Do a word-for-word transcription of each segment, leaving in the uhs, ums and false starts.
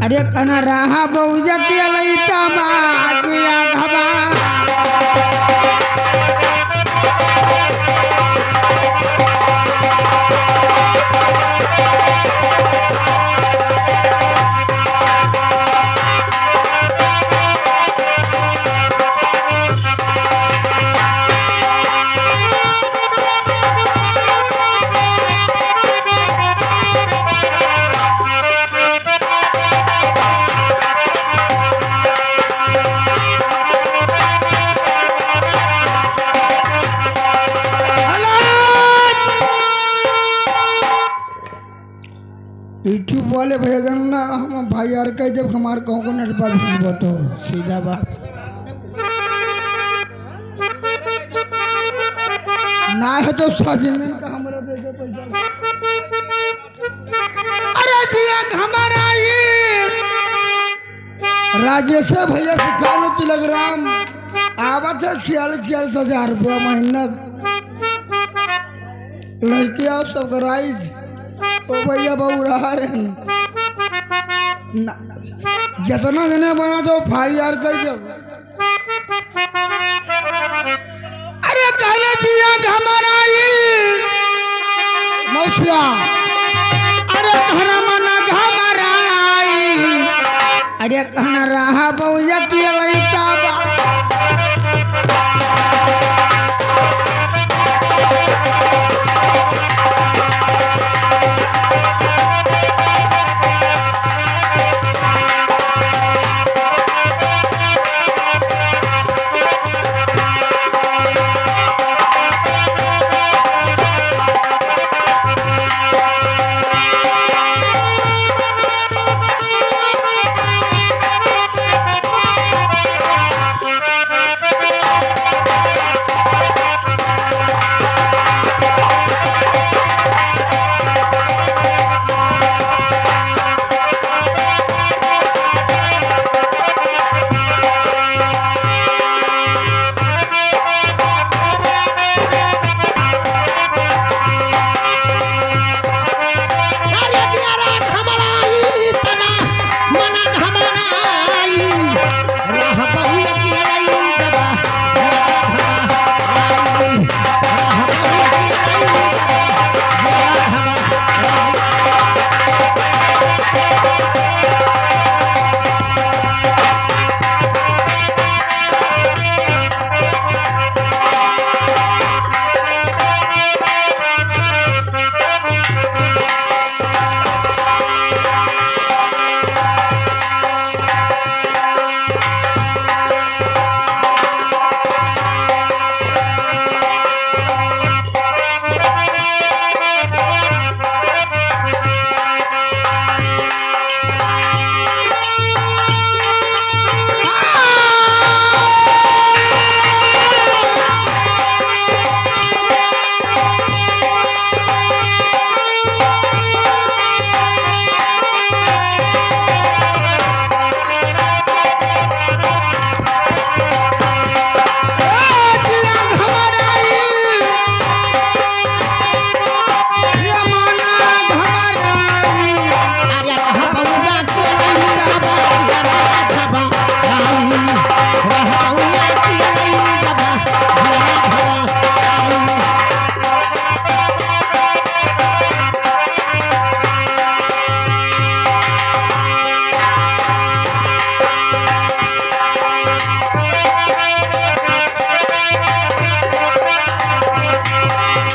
अरे कहना रहा बउजा के लइका बा, जिया घबा। YouTube वाले भैया गण ना, हम भाई यार कह देब, हमार कहूँ को नटवा भी बतो, सीधा बात। ना है तो साजिंदन का हमरा दे दे पैसा। अरे जिया हमारा ये राजेश भैया से कालो तिलक राम आवत है छियालीस छियालीस हजार रुपया महीना। लड़किया सब राइज ओ भैया बउरा रहे हैं। ना, जितना जने बना दो भाई यार कह दो। अरे कहले जिया घबराई मौसिया, अरे कहना मना घबराई, अरे कहना रहा बउजा के लइका बा।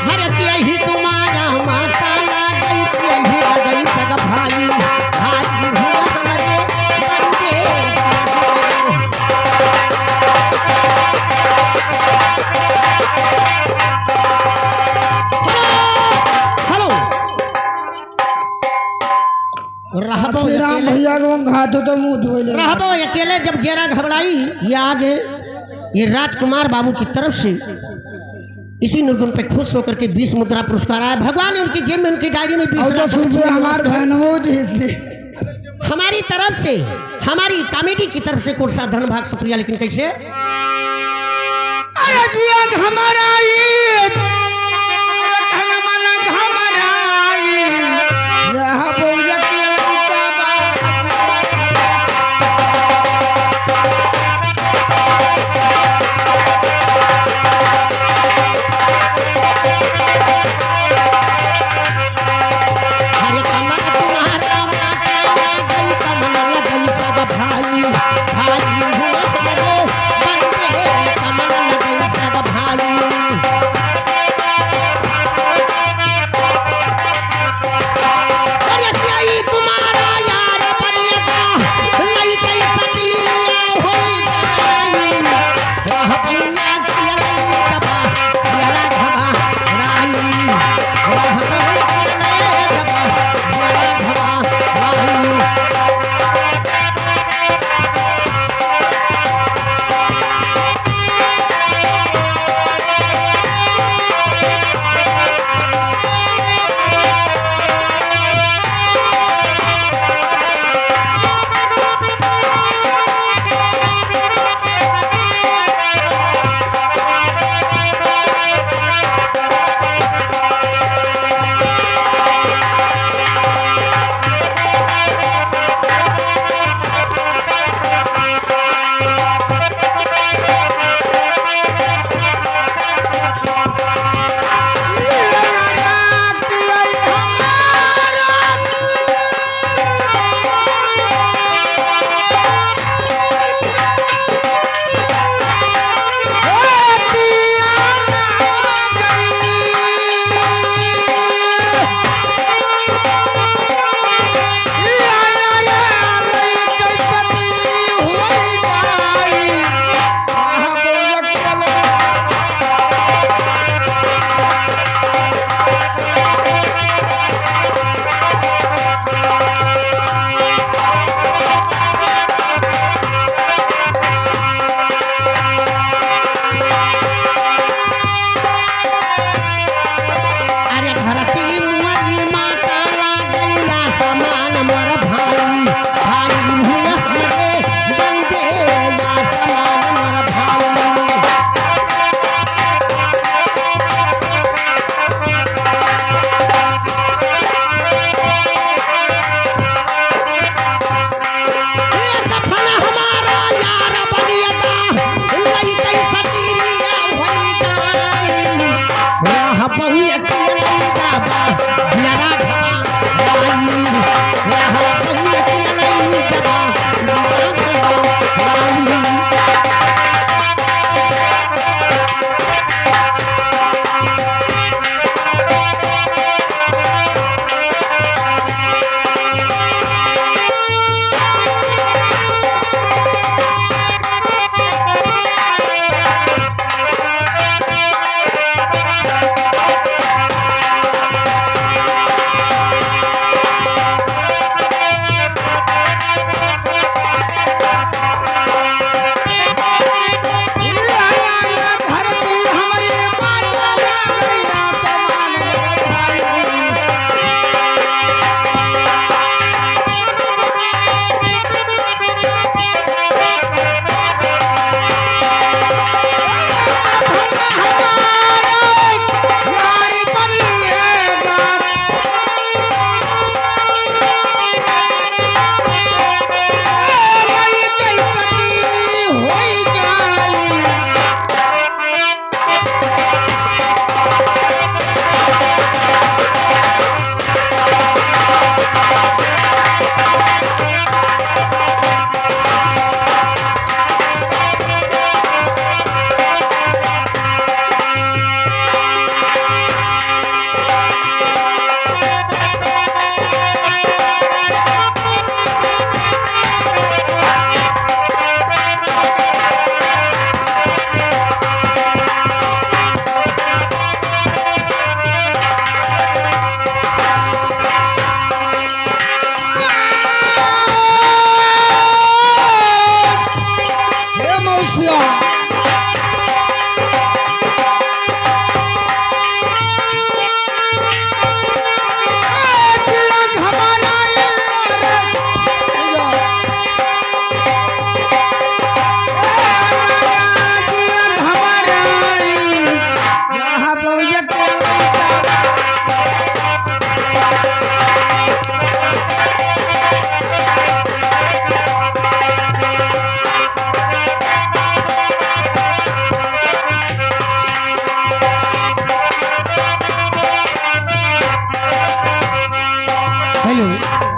हर यही तुम्हारा माता लागई, यही लगई सग भाई, भाई भुवन लगे बंदे। हेलो, हेलो। रहबो श्री राम अकेले। भैया को घात हो तो मुंह धोए ले। रहबो अकेले जब जेरा घबराई, ये आज ये राजकुमार बाबू की तरफ से इसी निर्गुण पे खुश होकर के बीस मुद्रा पुरस्कार आया। भगवान ने उनकी जेब में, उनकी डायरी में बीस और लाख दस रुपये रुपये हमारे पुरस्कार। बहनों जी से। हमारी तरफ से, हमारी कमेटी की तरफ से कोट सा धन भाग शुक्रिया, लेकिन कैसे? अरे जिया घबराई, अरे घमन घबराई, रहा बउजा के लइका बा।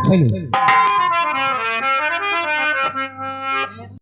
हेलो।